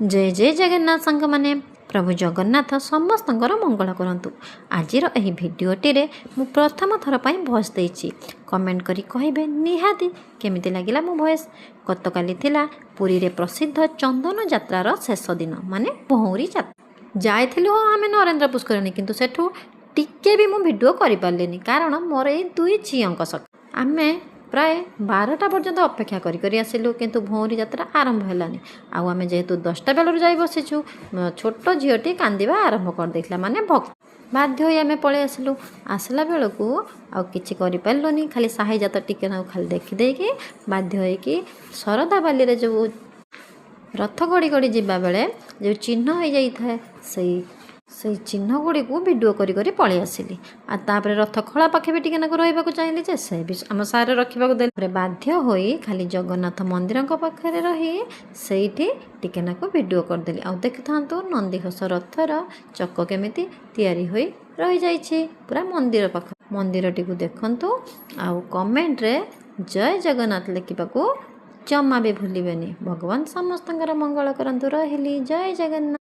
ଜୟ ଜୟ ଜଗନ୍ନାଥ ସାଙ୍ଗମାନେ। ପ୍ରଭୁ ଜଗନ୍ନାଥ ସମସ୍ତଙ୍କର ମଙ୍ଗଳ କରନ୍ତୁ। ଆଜିର ଏହି ଭିଡ଼ିଓଟିରେ ମୁଁ ପ୍ରଥମ ଥର ପାଇଁ ଭଏସ୍ ଦେଇଛି। କମେଣ୍ଟ କରି କହିବେ ନିହାତି କେମିତି ଲାଗିଲା ମୋ ଭଏସ୍। ଗତକାଲି ଥିଲା ପୁରୀରେ ପ୍ରସିଦ୍ଧ ଚନ୍ଦନ ଯାତ୍ରାର ଶେଷ ଦିନ, ମାନେ ଭଉଁରୀ ଯାତ୍ରା। ଯାଇଥିଲୁ ହଁ ଆମେ ନରେନ୍ଦ୍ର ପୁଷ୍କରିଣୀ, କିନ୍ତୁ ସେଠୁ ଟିକେ ବି ମୁଁ ଭିଡ଼ିଓ କରିପାରିଲିନି, କାରଣ ମୋର ଏଇ ଦୁଇ ଝିଅଙ୍କ ସହ। ଆମେ ପ୍ରାୟ 12ଟା ପର୍ଯ୍ୟନ୍ତ ଅପେକ୍ଷା କରି କରି ଆସିଲୁ, କିନ୍ତୁ ଭଉଁରୀ ଯାତ୍ରା ଆରମ୍ଭ ହେଲାନି। ଆଉ ଆମେ ଯେହେତୁ 10ଟା ବେଳରୁ ଯାଇ ବସିଛୁ, ଛୋଟ ଝିଅଟି କାନ୍ଦିବା ଆରମ୍ଭ କରିଦେଇଥିଲା, ମାନେ ଭକ୍ତ। ବାଧ୍ୟ ହୋଇ ଆମେ ପଳେଇ ଆସିଲୁ। ଆସିଲା ବେଳକୁ ଆଉ କିଛି କରିପାରିଲୁନି, ଖାଲି ସାହିଯାତ ଟିକେ ନାକୁ ଖାଲି ଦେଖିଦେଇକି ବାଧ୍ୟ ହୋଇକି ଶରଧାବାଲିରେ ଯେଉଁ ରଥ ଗଡ଼ି ଗଡ଼ି ଯିବା ବେଳେ ଯେଉଁ ଚିହ୍ନ ହେଇଯାଇଥାଏ, ସେଇ ସେଇ ଚିହ୍ନ ଗୁଡ଼ିକୁ ଭିଡ଼ିଓ କରି କରି ପଳେଇ ଆସିଲି। ଆଉ ତାପରେ ରଥ ଖଳା ପାଖେ ବି ଟିକେ ନାକୁ ରହିବାକୁ ଚାହିଁଲି ଯେ ସେ ବି ଆମ ସାରେ ରଖିବାକୁ ଦେଲେ। ବାଧ୍ୟ ହୋଇ ଖାଲି ଜଗନ୍ନାଥ ମନ୍ଦିରଙ୍କ ପାଖରେ ରହି ସେଇଠି ଟିକେ ନାକୁ ଭିଡ଼ିଓ କରିଦେଲି। ଆଉ ଦେଖିଥାନ୍ତୁ ନନ୍ଦିଘୋଷ ରଥର ଚକ କେମିତି ତିଆରି ହୋଇ ରହିଯାଇଛି ପୁରା ମନ୍ଦିର ପାଖ। ମନ୍ଦିରଟିକୁ ଦେଖନ୍ତୁ ଆଉ କମେଣ୍ଟରେ ଜୟ ଜଗନ୍ନାଥ ଲେଖିବାକୁ ଜମା ବି ଭୁଲିବେନି। ଭଗବାନ ସମସ୍ତଙ୍କର ମଙ୍ଗଳ କରନ୍ତୁ। ରହିଲି, ଜୟ ଜଗନ୍ନାଥ।